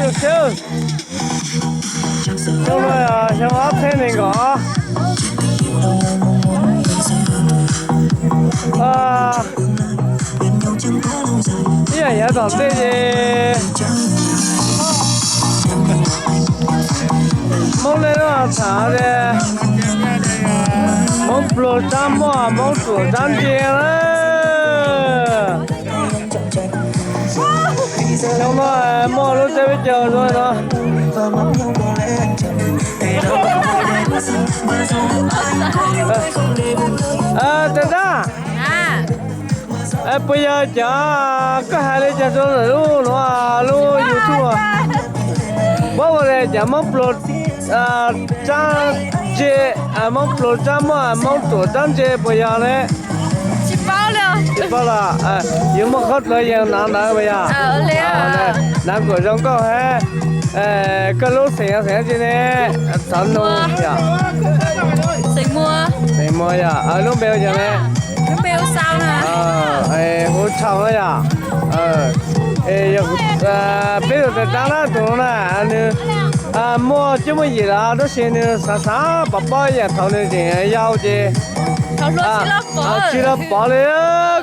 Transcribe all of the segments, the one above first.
Yus sab, xyoo no yog xyoo ob txhiab nees nkaum ob. Ib yam yav tom ntej ces Hmoob nej lub tham tias Hmoob pluag tsab muaj, Hmoob ruam tsab ntse na. Xyoo no muaj lub teb peb caug zoo no. Tes dab, puas yog cov koj hais li cas rau ntawm lub nuav lub YouTube? Paub ua li cas Hmoob pluag tsab ntse, Hmoob pluag tsab muaj, Hmoob ruam tsab ntse puas yog ne? Tsis paub los, yuav muaj qhov dlav yees nav ntawd puas yog? Nav kom zoo nkauj hab. Koj lub xeem xeem dab tsi ne? Xov nug yog. Xeem Muas yog. Lub npe hu cas ne? Hu Tshau na yog. Peb tus tes dab na, tus no na, nws muaj cuab muaj yim lawm tab sis nws xav xav pov pob ib yam thaum nws tseem yau ces tsis los pov li.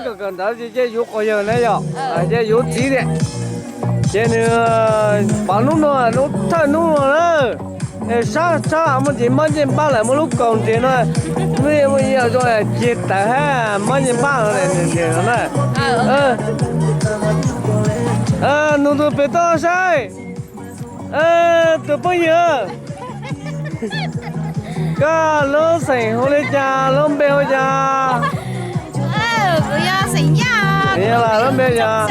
Kawm kawm ntawv ces yuav quas yawg na yog, ces yuav txiv tiag. Ces nws pov hnub no, hnub thawj hnub no na, es sab sab muaj ntsis mob ncej npab lawm, muaj lub kaus ntses no, zoo ceg tawv hab mob ncej npab no na. Nug tus pem toj saib, tus phooj ywg, koj lub xeem hu li cas, lub npe hu cas? Lub npe yog,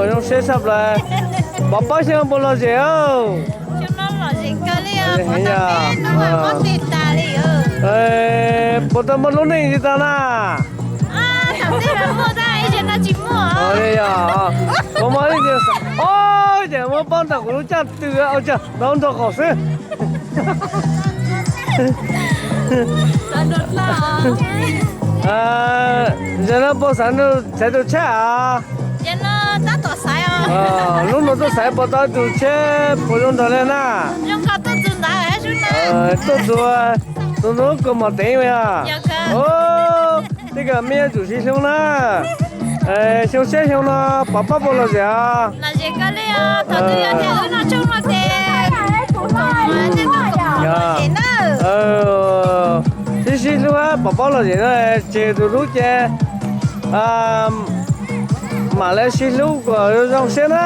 zoo siab tshaj plaws. Pov pob xyoo puas lom zem? Puas tau muaj lub neej li tas na? Puas muaj, ces muab pob nrog kuv lub caj tw, ntau nrog qaum xwb. Zaum no puas xaiv tus tsheb a? Hnub no tuaj xaiv puas tau tus tsheb puas zoo nraug li na? Tuaj txug tus ntawd kws mom teev yog. Tej kawm mej yuav tsum sib hlub na. Xyoo siab xyoo no pov pob puas lom zem? Sib sib hlub pov pob lom zem na, tseg tus hlub ces mam li sib hlub kom zoo siab na.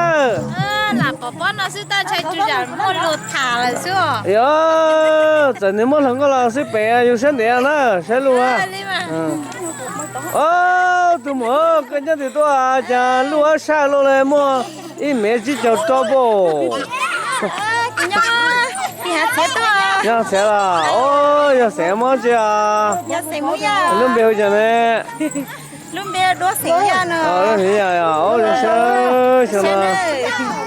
Yog txawm nws muab hluas nkauj los xwb pem yus siab ntev na, saib lub. Tus muam, koj nyob twg tuaj cas lub ab sab luaj li muaj ib mev tsib caug rau pam? Yog xeem los? Yog xeem muab tsi? Lub npe hu cas ne? Lub npe Duab Xeem Yaj, zoo siab xyoo no.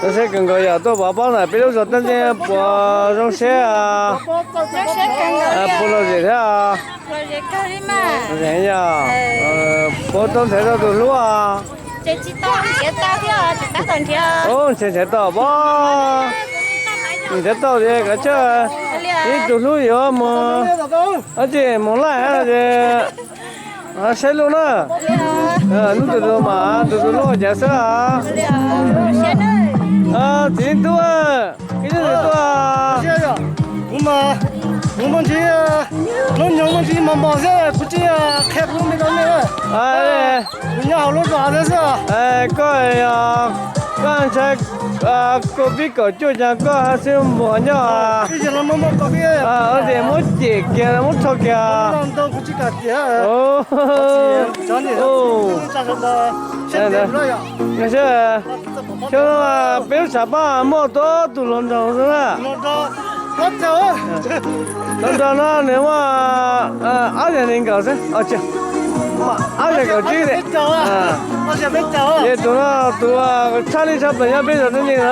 Zoo siab kawg nkaus yog tuaj pov pob ntawm peb lub zos Teb Ntseg puas zoo siab? Puas lom zem thiab? Yog puas tau nrhiav tau tus hlub? Nrhiav tau pob, nrhiav tau ces kav tsij ib tug hlub yuav mus, ib txhij mus laij hab ces saib lub na. Hnub tus hlub mas tus tus hlub cas xwb. Txiv tub, koj nyob twg tuaj? Kuv mas, kuv muaj ntsis, hnub nyoog muaj ntsis mos mos xwb, kuv tsis qhia kuv lub npe rau nej. Kuv nyob hauv lub zos xwb. Koj, koj ntshai covid kaum cuaj cas koj ho xwb mus nyob? Muab cem kiag, muab rho kiag. Xyoo no peb lub tshav pob muaj tau ob tug hluas nraug xwb na. Hluas nraug no nws muaj ob yam nees nkaum xwb, ob yam kaum tsib. Ces tus no tus tshaj lij tshaj plaws nyob peb zos Teb Ntseg na.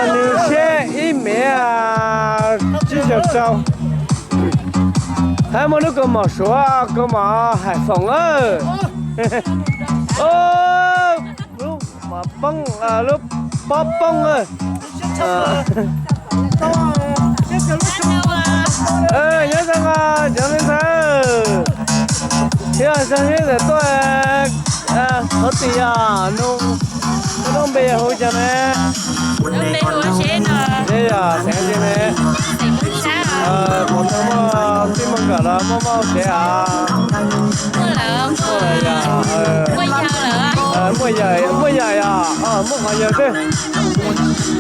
Nws siab ib mev tsib caug rau. Hab muaj lub kaus mom Suav, kaus mom Hais Foom. Lub mom poob, lub pob poob. Nyob zoo cov me ntxhais, thiab zoo siab tuaj thov txim yom, nug koj lub npe yog hu cas ne? Yog xeev ti ne? Puas tau muaj txij muaj nkawm los muaj moj sev as? Muaj yawm, muaj yawm yom, muaj qhov yawg xwb.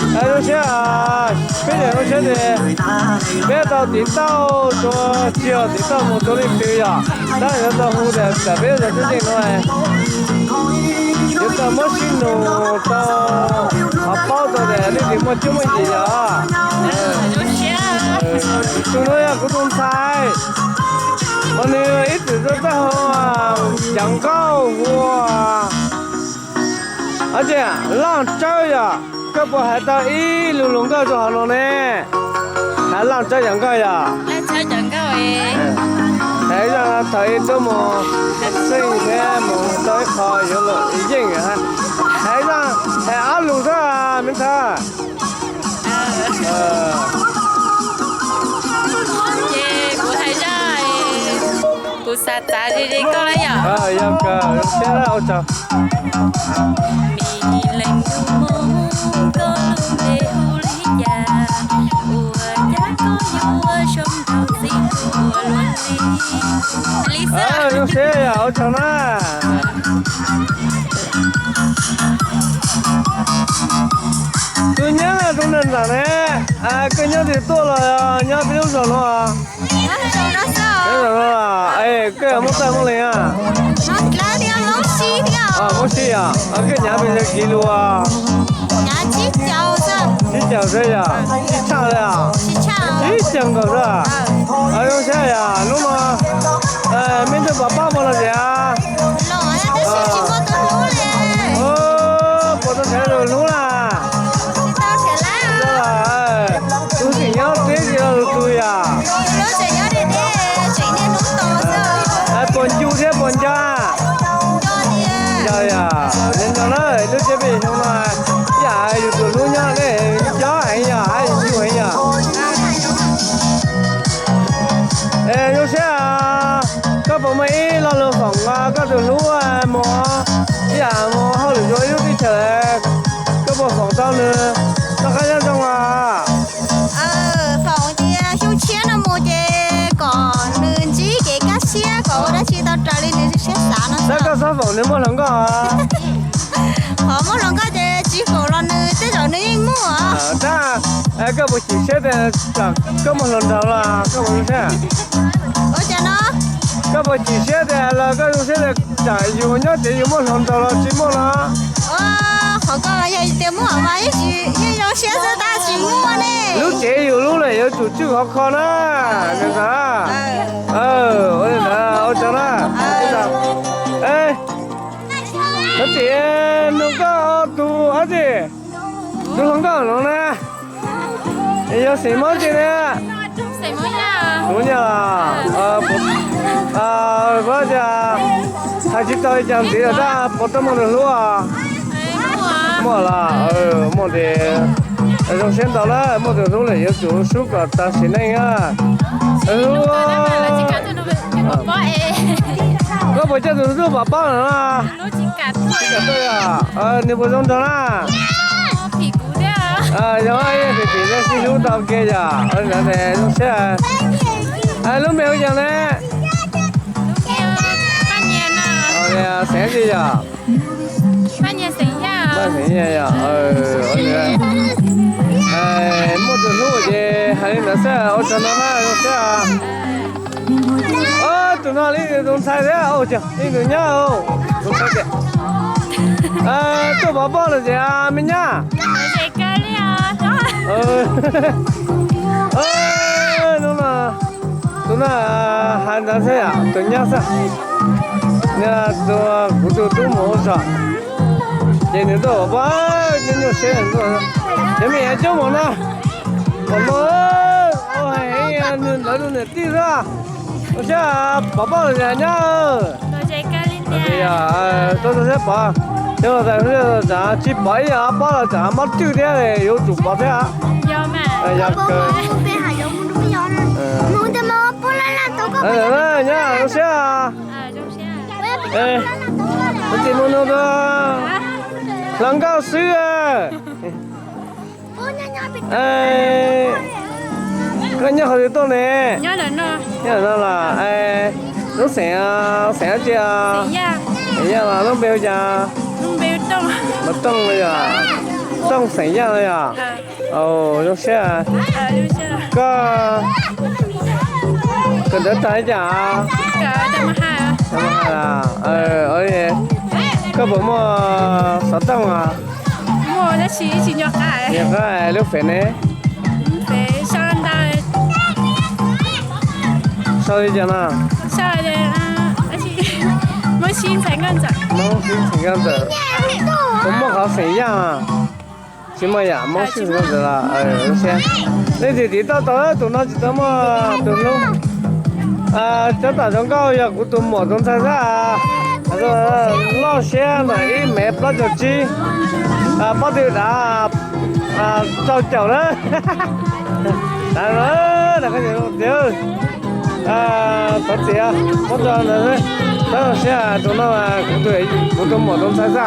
Zoo siab, peb yawm zoo siab tias peb tau tiv tauj rua, tsis yog tiv tauj mus rua leej twg yom, tab yuav tau hu tias peb zov tub yeej no, yuav tau muab sib nug tau, ho paub tau tias leej twg muaj cuab muaj yig yom. Tus no yog kuv tus ntxhais, mas nws ib txwm tau taub hau Cov Nkauj hu ua, ab tsi, Laaj Tsawb yom. Koj puas hais tau ib lus hluas nkauj rua hauv no ne? Hais Laaj Tsawb Cov Nkauj yom. Hais zaj thaum ub tuaj mus xeej thiab mus tau ib qho yuav luag yeej. Hais zaj, hais ob lus xwb me ntxhais. Ces kuv hais zaj, kuv xav txav ze ze koj na yom. Yog kawg, zoo siab ua tsaug. Zoo siab yom, ua tsaug na. Tus nyab tus neeg ntawm ne, koj nyob twg tuaj los nyob peb lub zos no? Koj muaj txaj muaj leeg a? Hmoob Sib yom. Koj nyav pes tsawg kiv lug? Tsib caug xwb yom? Tsib tshaj xwb a? Tsib caug nkaus xwb. Zoo siab yom, hnub no me tub Pov Paj puas los tsev? Puas tau nrhiav tus hlub na? Tus tseem nyob twb tsis tau tus yom? Puas ncu thiab puas nco? Nco yom, nco na, lub tsev peb xyoo no yam yus tus hlub nyob ne, nco heev yom, hab yus ncu heev yom. Es zoo siab, koj puas muaj ib lo lus foom koj tus hlub mus ib yam mus hauj lwm rua ib lub teb chaws, koj puas foom tau nws toj qab nyob zoo os? Foom tias xyoo tshiab no mus ces kom nws ntsib kev kaj siab kom ua dab tsi tau raws li nws siab xav no. Tab koj txhob foom nws muaj hluas nkauj. Qhov muaj hluas nkauj ces tsis foom los nws tej zaum nws yeej muaj. Tab, koj puas chim siab tias tsam koj muaj hluas nraug los koj puas zoo siab? Ua cas no? Koj puas chim siab tias los koj zoo siab tias tsam yus nyob tsev yus muaj hluas nraug los tsis muaj no? Qhov ko yog tias muaj mas yeej zoo siab xwb tab tsis muaj ne. Lub tsev yus lub lawm yuav tsum tswj khov kho na. Ua li ntawd ua tsaug na. Thov txim, nug koj tus dab tsi, tus hluas nkauj no na, yog xeem Hmoob dab tsi ne? Hais tsis tau li cas ntxiv lawm tab puas tau muaj tus hlub? Muaj los muaj ces zoo siab ntau na, muaj tus hlub lawm yuav tsum sub kom tas sim neej na. Hlub, koj puas coj tus hlub pov pob no? Nws puas zoo nraug na? Yog ib yam tim tim nej sib hlub tau ke yom, zoo siab. Lub npe hu cas ne? Xeem dab tsi yom? Paj Xeem Yaj yom. Muaj tus hlub ces hais li ntawd xwb, ua tsaug ntau na, zoo siab. Tus no li tus ntxhais thiab, ib tus nyab, tus ntxhais tias tuaj pov pob los ces me nyab. Tus no, tus no hais ntawd xwb yom, tus nyab xwb. Tus, kuv tus tub mus ua zog ces nws tuaj pov pob, nyuaj nyuaj siab. Cov me nyuam coob mos no, mos no, nws ntawd tus niam tij xwb. Siab pov pob los nyab. Tau tsis pov ib yam pob los tsam tsis pov ib yam pob los tsam mob cwj thiab yuav tsum pov thiab. Yog kawg. Nyab zoo siab. Tus tim mus nug tus hluas nkauj xwb. Koj nyob qhov twg tuaj ne? Nyob no los, lub xeem, xeem dab tsi? Xeem Yaj los lub npe hu cas? Tooj, Tooj xeem Yaj no yog? Zoo siab. Koj kawm ntawv tag li cas? Koj puas muaj xov tooj os? Muaj tab sis tsis nco qab. Nco qab, lub fev ne? Sau li cas no? Hmoob Sib Ntxhais Nkauj Ntxawm. Puas muaj qhov xeem Yaj? Tsis muaj yam, Hmoob Sib Ntxhais Nkauj Ntxawm los. Leej twg tiv tauj tau tus no tsis tau muaj tus hlub. Cov tam zoo nkauj yog kuv tus muam tus ntxhais xwb. Loj siab mas ib mev plaub caug tsib, pob tw dav rau caum na. Thov txim, muab tso ntawd, tab zoo siab tus no, kuv tus muam tus ntxhais xwb.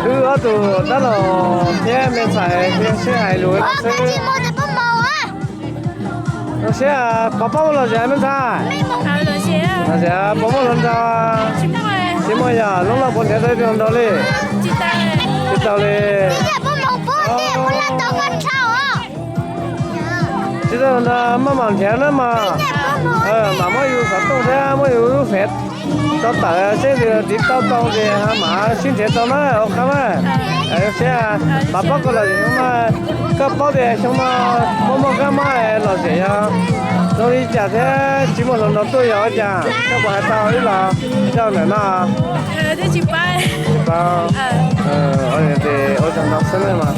Wb ob tug dab laug thiab me ntxhais thiaj sib hais lus xwb. Zoo siab, pov pob los zem me ntxhais. Los zem, pov pob los nrog. Tsis muaj yog lub loj puas nrhiav tau ib tug nrog li? Tsis tau li. Tsis tau nrog maj mam nrhiav na mas. Mam muab yus xov tooj thiab muab yus lub fev tso tawm seb tiv tauj tau ces mam sib nrhiav tau na ua qab na. Siab, pov pob koj los zem no, koj paub tias xyoo no muaj muaj kab mob los zem yog zoo li cas thiab tsis muaj hluas nraug tuaj yog ua cas, koj puas hais tau wb los zaj ntawm no? Tsis paub. Ua tsaug ntau xwb na mas.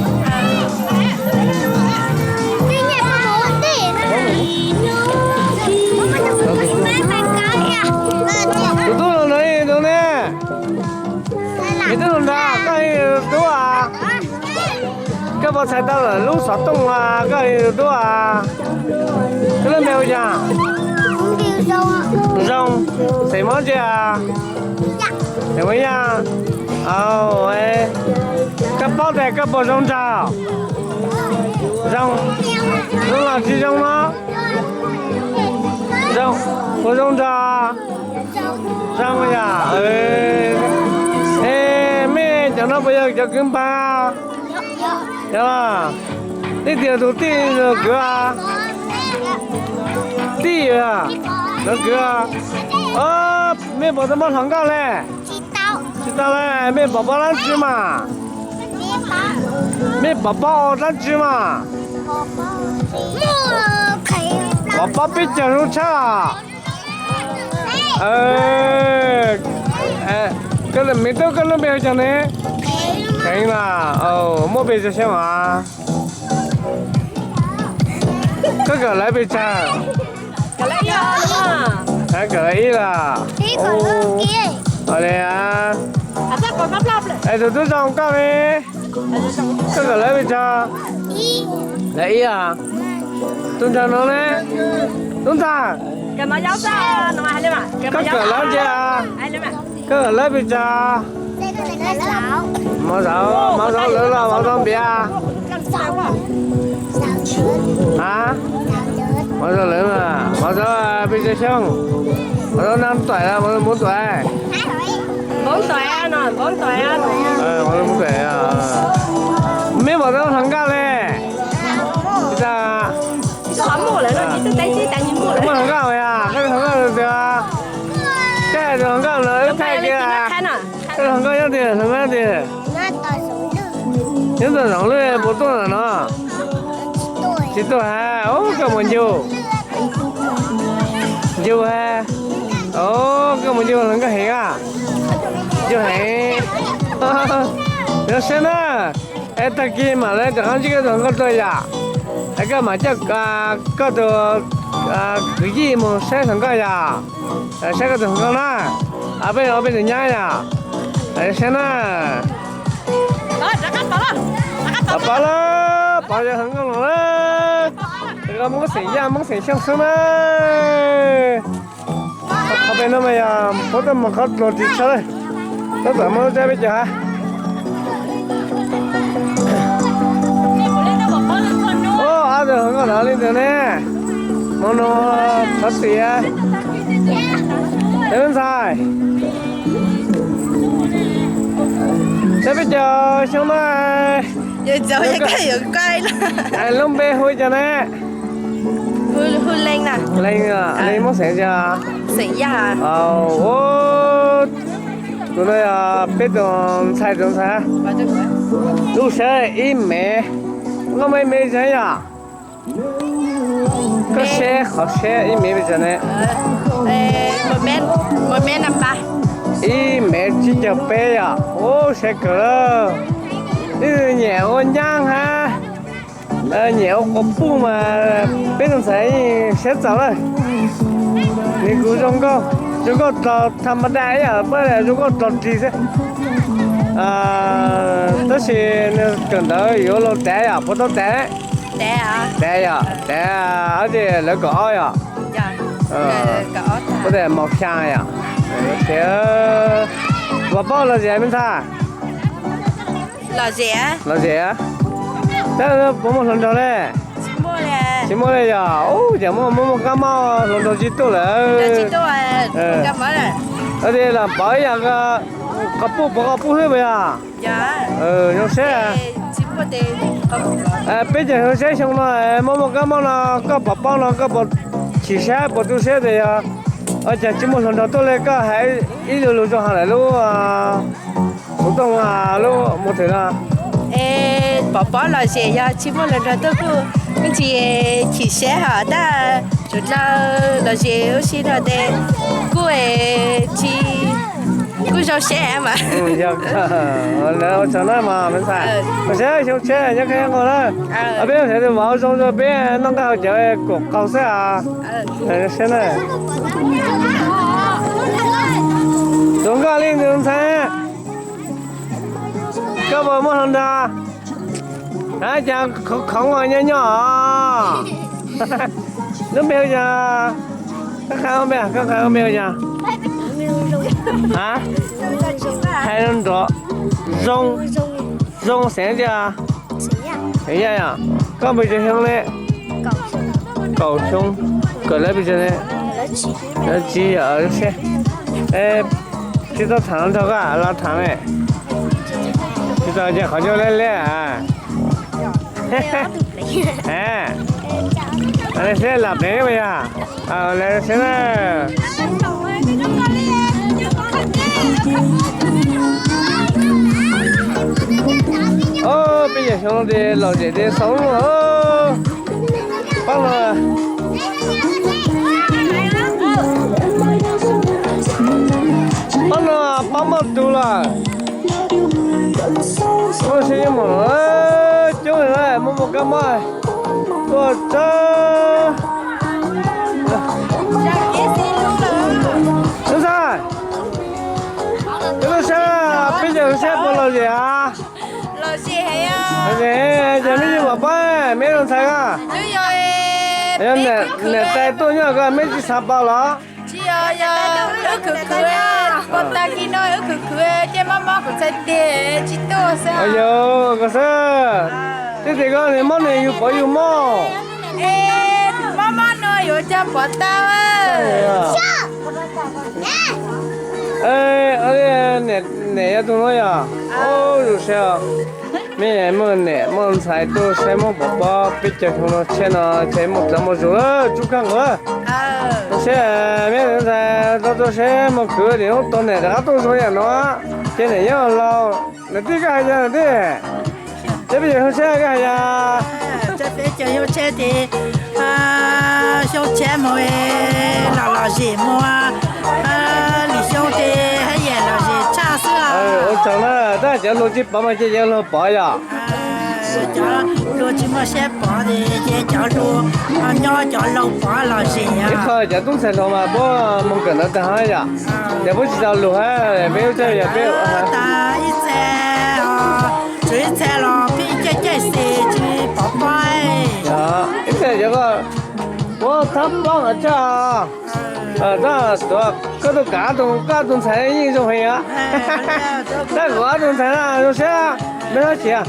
Tus tub hluas nraug ib tug ne? Tus tub hluas nraug, koj ib tug tub as? Koj puas txhais tau lawm lub xov tooj as, koj ib tug tub as? Koj lub npe hu cas? Zoo. Xeem Hmoob tsi as? Xeem Hmoob Yaj. Koj paub tias koj puas zoo nraug? Zoo. Zoo los tsis zoo no? Zoo. Puas zoo nraug? Zoo yom. Es mej cov no puas yog cov kwv npawg? Yog. Leej twg tus tij los kwv? Tij yog los kwv. Mej puas tau muaj hluas nkauj le? Tsis tau le. Mej pov pob dab tsi mas? Mej pov pob dab tsi mas? Pov pob peb caug zoo tshaj. Me tub, koj lub npe hu cas ne? Kheev na. Muaj pes tsawg xyoo as? Koj kawm lawv pes tsawg? Kawm lawv ib los? Es tus tub zoo koj ne? Koj kawm lawv pes tsawg? Lawv ib os. Tus ntxhais no ne? Tub ntxhais, koj kawm lawv ntsia, koj kawm lawv pes tsawg? Mov zaub, mov zaub lawv los mov zaub npiav? A, mov zaub lawv, mov zaub pes tsawg xyoo? Mov zaub nab tuam los mov zaub muv tuam? Mov zaub muv tuam. Meb puas tau hluas nkauj le? Muaj hluas nkauj, koj hluas nkauj tus twg? Koj hluas nkauj no wb thaij kiag. Koj hluas nkauj nyob twg, hluas nkauj nyob twg? Nyob tom Zoov Lwj, puas tuaj ntawm no? Tsis tuaj hab. Koj mus ncu, ncu hab. Koj mus ncu hluas nkauj heev a? Ncu heev. Zoo siab na. Es tag kis mam li rov qab ntsib koj tus hluas nkauj dua yam, es koj mam coj koj tus Kwv Yij mus saib hluas nkauj yom, saib koj tus hluas nkauj na, peb peb tus nyab yom, saib na. Pov lawm, pov yog hluas nkauj los lawm, Hmoob xeem Yaj Hmoob xeem Xyooj xwb na. Qhov pem no mas yog puab tuaj mus qhov dluag ris tsho lawm, tab tom muab lub rab peb caug hab. Ob tug hluas nkauj no leej twg ne? Hmo no thov txim. Ntxhais, rab peb caug xyoo no, lub npe hu cas ne? Leej, Leej Hmoob xeem, Xeem Yaj. Tus no yog peb tus ntxhais, tus ntxhais. Lub sab ib mev, nkauj muaj ib mev tsis yog? Koj saib qhov sab ib mev pes tsawg ne? Ib mev tsib caug peb yom. Ub, sab kawg lawm. Ib nyiam ua nyaab hab, nyiam ua quas puj mas peb tus ntxhais sab txaus lawm. Nws kuj zoo nkauj, zoo nkauj txaus tham ma daj ib yam pab zoo nkauj txaus ris xwb. Tab sis nws kawm ntawv yuav luag tav yom, puas tau tav? Tav yom, tav ob txij lawv kaum ob yom. Puab tas mos xyaa yom. Puas paub lom zem me ntxhais? Lom zem, tab puas muaj hluas nraug le? Tsis muaj le yom. Ub, cas muaj, muaj muaj kab mob hluas nraug tsis tuaj lawm. Ua li los pov ib yam, quas puj pov quas puj xwb puas yog? Zoo sab. Peb caug xyoo saib xyoo no muaj muaj kab mob no, koj pov paub no koj puas chim siab puas tu siab tias yog ua cas tsis muaj hluas nraug tuaj li, koj hais ib lo lus rau hauv lawv lub, kuv tooj lub mus thwm no. Pov pob lom zem yog tsis muaj hluas nraug tuaj kuj tsis chim siab hos tab sis lom zem ua si no tes kuj tsis, kuj zoo siab mas. Lawv ua tsaug na mas me ntxhais, ua siab xyoo tshiab nyob qab nyob qhov na. Peb sawv daws vauv zoo rau peb noj nqaij haus cawv kom qaug xwb. Zoo siab na. Tus nkauj li tus ntxhais, koj puas muaj hluas nraug? Ab, cas khoov khoov nyob nyob os. Lub npe hu cas? Koj qha lub npe, koj qha lub npe hu cas? Hais nrov. Zoo, Zoo xeem tiag. Xeem Yaj yom. Koj npawg tsawg xyoo ne? Kaum xyoo. Kawm lawv pes tsawg ne? Lawv tsib yom, lub siab. Tsis tau tham los nrog koj los tham ne. Tsis tau, ces qhov ncauj liab liab. Siab lam plev puas yog? Lawv siab na. Peb yawg xyoo no ces lom zem ces xaus lub. Pab no, pab no, pab muaj tus lawm. Muaj sib yeej mus, coob li na, muaj muaj kab mob tuaj tsawg. Ntxhais, koj tuaj saib peb caug xyoo saib puas lom zem as? Lom zem, ces meb yeej mam pab meb tus ntxhais ko. Yog niam tais tuaj nyob ko meb tsis xav pab los? Tsis yog, yog wb khwv khwv, pos tag kis no wb khwv khwv ces mob mob kuv txhais tes tsis tuaj xwb. Yog ko xwb, twb tias koj niam mob niam yug pov yug mob. Es mob mob no yuav cas pov tau. Niam yog tus no yog. Ub, zoo siab. Meb muaj niam muaj ntxhais tuaj saib muab pov pob peb caug xyoo no, tsheb no ces muaj dlav muaj zug lawm, tsub kab nquas. Zoo siab, meb ntxhais tau tuaj saib muaj kwv tij ub tau niam rov qab tuaj zoo yam no, ces niam nyob laus. Niam tij, koj hais yog niam tij, ces peb caug xyoo saib koj hais yog. Peb caug xyoo saib ces xyoo tshiab mus los lom zem mus, lwm xyoo ces haj yam lom zem tshaj xwb. Ua tsaug na, tab cov luag tsis pov mas ces cov luag pov yom. Cov hluas tsis muaj siab pov ces cov hluas nyob cov laus pov los zem. Ib qho cov tub ntxhais hluas mas puab moog kawm ntawv taag hab yom, ces puab tsis tau lug hab peb ub teb yog peb tas ib txhia, tsuas ib txhia los peb caij caij xes tsis pov pob. Ib txhia cov ko, puab thab pob qhov tshaj. Tab koj tug kav koj tug ntxhais yeej zoo heev os. Tab kuv ob tug ntxhais na zoo siab, peb hab tsis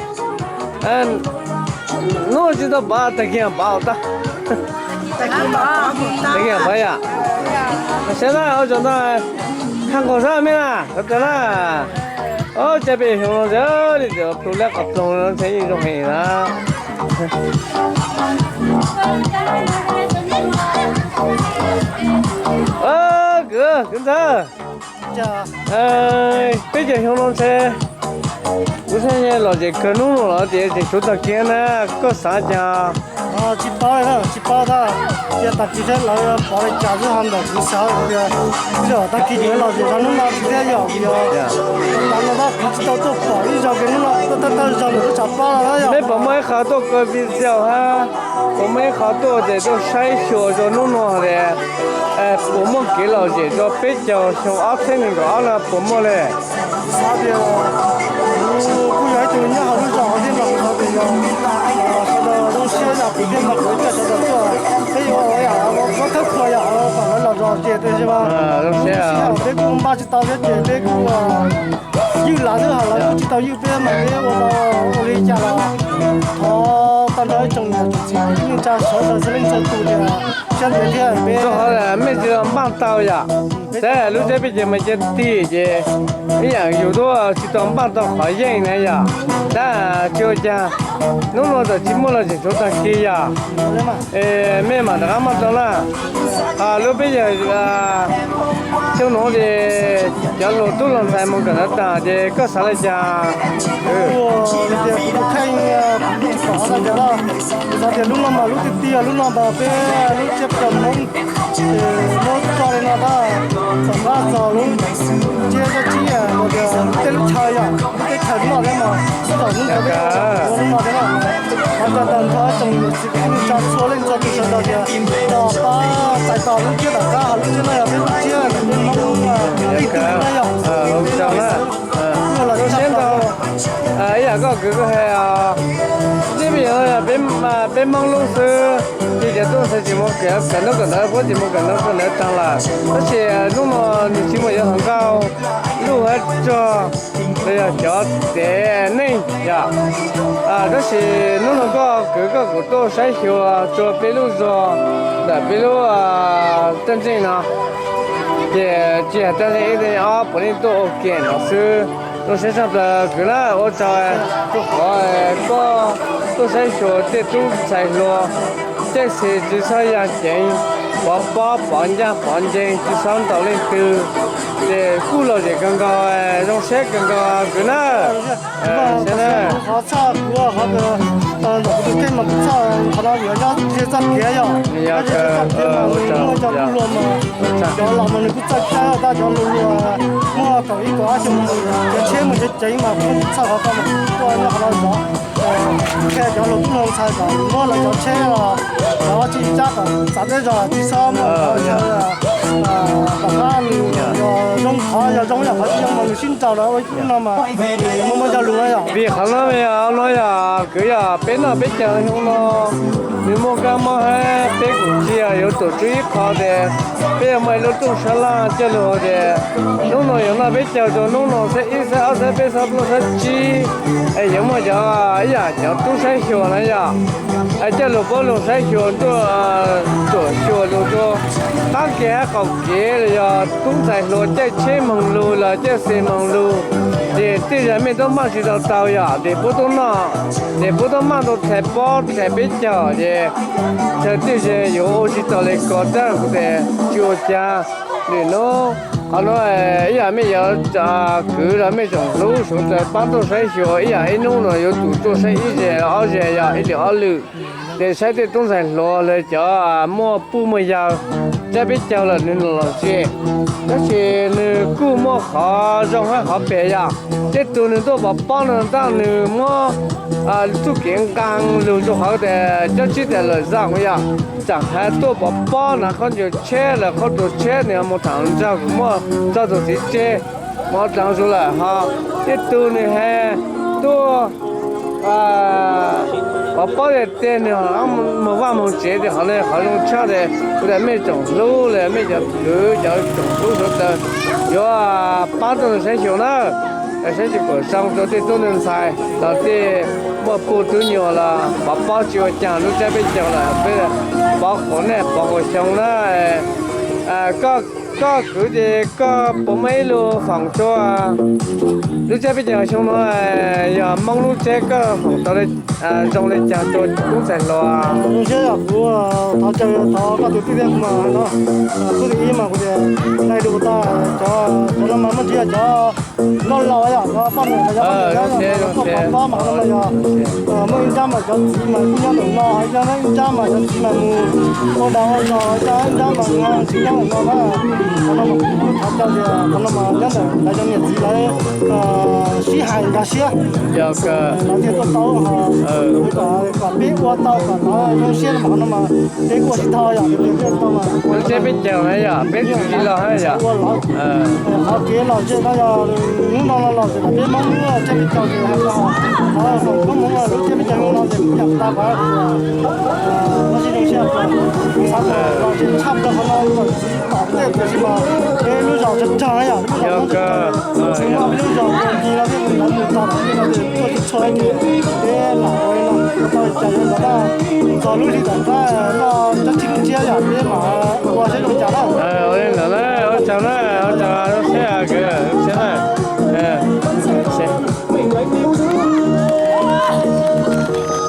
hnub tsis tau pov, tag kis pov tag. Tag kis pov yom. Siab na ua tsaug ntau, qha nqaus sab me na, sawv daws na. Ob, caj peb xyoo no ntxhais li tus plhu lab qhov ploog no ntxhais yeej zoo heev na. Kwv, kwv ntxawg, peb caug xyoo no ntxhais kuv saib lom zem kawg, nub no los ces tseem tshuav tag kis na, koj xav cas? Tsis paub, tsis paub tab, cia tag kis saib lawv pov li cas xwb, ho ntawm kuv xav tias tag kis ces lom zem zog, nub no tsis thiab yom, yog tas no tab kuv tsis tau tuaj pom ib zaug kiag, nub no tuaj thawj thawj zaug lawm twb tsis paub no yom. Peb puas muaj ib qho tuaj kawg video hab, puas muaj ib qho tuaj ces tuaj saib xyuas rua nub no tias puas muaj kev lom zem rua peb caug xyoo ob txhiab nees nkaum ob no puas muaj le? Xav tias kuv kuj yog ib tug nyob hauv lub zos thiab no, kuv xav tias yog sawv daws zoo siab yom, kuv thiaj npaj kuv coj sawv daws tuaj, peb yuav ua yam ua thawb qhua yom, kom lawv lom zem tiag tiag mas. Peb kuj npaj tsis tau thiab ces peb kuj ywj lawv xwb, ho lawv kuj tsis tau ywj peb mas peb ua tau ua li cas los thov tag nrho ib tsoom niam tsoom txiv kwv tij neej tsa sawv daws txhua leej txhua tus tias siab ntev thiab peb. Rau qhov mej tsis tau npaj tau yom, saib lub tsheb peb ces mas cia tig ces ib yam yus tuaj tsis tau npaj tau qhov yeej na yom, tab tsis ua cas, nub no tawm tsis muaj los tseem tshuav tag kis yom. Mej mam rov qab npaj tau na. Lub peb yawg xyoo nuav ces cov hluas tub hluas ntxhais moog kawm ntawv taag ces koj xav le caag? Kuv tias kuv tus kheej kuv tsis pom hov tau cas lawm. Kuv xav tias lub no mas lub tiag tiag, lub no mas peb lub tsiab pawg Hmoob ces muab tso li no tab, tom qab txog lub tsiab dab tsi los tias lub teb lub chaw yom, lub teb chaws lub no thiab mas txog hnub ntawd peb yuav ua lub no thiab na. Thov caw tag nrho ib tsoom niam txiv kwv tij neej tsa txhua leej txhua tus sawv daws tias los pab txais tos lub tsiab tom qab, ho lub tsiab no yog peb lub tsiab peb Hmoob ib tug na yom. Zoo siab ntau. Ib yam koj kwv koj hais, tib peb yog peb Hmoob lub xwb, ces cov tub ntxhais tsis muaj kev kawm ntaub kawm ntawv, puab tsis muaj kawm ntaub kawm ntawv taag lawm, tab sis hnub no nwg tsis muaj yuav hluas nkauj luj hab rog los yog cov tev neej yom. Tab sis hnub no koj kwv koj kuv tuaj saib xyuas rua peb lub zog ntawm peb lub teb ntseej no, ces tsis yog teb ntseej ib teb ntseej ob, puav leej tuaj ua ke no xwb. Zoo siab tshaj plaws kwv na, ua tsaug rua qhov koj tuaj saib xyuas tej tub ntxhais hluas, caij xes tsis txhob yaj ceev, pov pob pov ncaj pov nceeg tsis txhob ntaus leej twg, ces kuj lom zem kawg nkaus, zoo siab kawg nkaus kwv na. Qhov txhaj kuv qhov ntawm kuv tus kheej mas kuv txhaj qhov no yuav nyob ze txoj kev yom, nyob ze txoj kev mas muaj cov tub hluas mas cov laus mas nws kuj txawj kawg tab, cov hluas hluas muaj kaum ib kaum ob xyoo mas cov tsheb muaj ceev ceev mas kuv txhaj qhov ko mas kuv tuaj nyob qhov no zov, qhia cov hluas tub hluas ntxhais kom muab lawv cov tsheb los cov tsis cab kom txav deb zog tsis txhob muaj qhov tom qab yog zoo qhov yog zoo yam qhov tsis zoo mas nws sib nraus lawm ua ib no mas muaj muaj cog lus na yom. Vim qhov no no yog kwv yog peb noj peb caug xyoo no nws muaj kab mob hab peb kuj tsis yog yuav tsum tswb ib qho tias peb yuav muaj ib lub rooj sab laj coj lug tias hnub no yuav noj peb caug rau hnub no xab ib xab ob xab peb xab plaub xab tsib, es yuav muaj cov ib yam cov tub saib xyuas na yom, coj lug puab lug saib xyuas tuaj, tuam xyuas lug rua qab kev hab qaum kev los yog tub ntxhais hluas caij tsheb moog lug los caij xes moog lug, ces tej zag mej tub npaj tsis tau tau yom, ces puab tub noj, ces puab tub npaj tau txhais pob txhais peb caug ces tej zag yuav ua tsis tau le ko tab kuv tes tsis ua cas. Nim no qhov no ib yam mej yuav kwv los mej tsoom hlub sawv daws pab tuaj saib xyuas ib yam ib hnub no yuav tsum tuaj saib ib zag ob zag yog ib lwm ob lwm, ces saib tej tub ntxhais hluas lawv cov muaj puj muaj yawg tsab peb caug lawm nws los los tsis, tab sis nws kuj muaj qhov zoo thiab qhov phem yom. Tej tug nws tuaj pov pob no tab nws muab txuj kev nqaa lug rua qhov tias cov tsib tas lawm zaj yom, tseem hais tuaj pov pob na qhov ncauj tsheb lawm qhov tus tsheb nws mus tham nrog kuv muaj txog tus txiv tseg, mus dlaag zug lawm ho. Tej tug nws hais tuaj pov pob tias tej nws moog vaj moog tsev tias qhov no qhov zoo tshaj tias kuv tas mej tsoom hlub los mej cov kwv cov tsoom hlub sawv daws yuav paab tuaj nrug saib xyuas na, saib tsi kuas zoo rua tej tub ntxhais los tej muaj puj tub nyuas los pov pob tsi ua caag lub tsab peb caug lawm peb pov quas naj pov quas xyoo na. Koj kwv ces koj puas muaj ib lub foom rua lub tsab peb caug xyoo no, yog Moob lub tsab koj foom tau zoo le caag rua tub ntxhais hluas? Zoo siab yog kuv thov caw thov koj tus tij thiab kuv mas no, txuj thib ib mas kuv tias nqe lus tas cov, cov no mas muaj ntsis yog cov nkauj laus yom, cov poj niam mas yog poj niam, yog tuaj pov pob mas no mas yog muaj ib nrab mas cov txiv mas kuj nyob ntawm no, ib nrab mas cov txiv mas mus ua dag ua zog, ib nrab mas tsis nyob ntawm no na. Qhov no mas kuv thov caw tias qhov no mas nyob ntawm lawv cov niam txiv lawv sib hais nkag siab, lawv thiaj tuaj tau ho, kom peb ua tau kom lawv zoo siab mas qhov no mas peb kuj ua tsis tau yom, tias peb ua tau mas lub tsab peb caug na yom, peb tsis los yom, ua lawv qhov kev lom zem no yog hnub no los los ces kom peb Moob lub tsab peb caug ces hais rau qhov foom koob hmoov lub tsab peb caug no ces kuv yam tas qhov no sib zoo siab, kuv xav kom lom zem tshaj plaws qhov no kom txiv tom tej tiam sis mas peb lub zos tsawg tsawg yom, lub zos Moob tsawg tsawg, tsis muaj peb lub zos ua ncig no thiab lawv mus txog tom ntej no ces tuaj tsis txhua ces peb lam ua li no ua tau cas yuav ntawd na, txog lub hli tom qab noj tsob tsib tsiab yom peb mam ua saib zoo cas na. Ua li ntawd na, ua tsaug na, ua tsaug lub siab, lub siab na.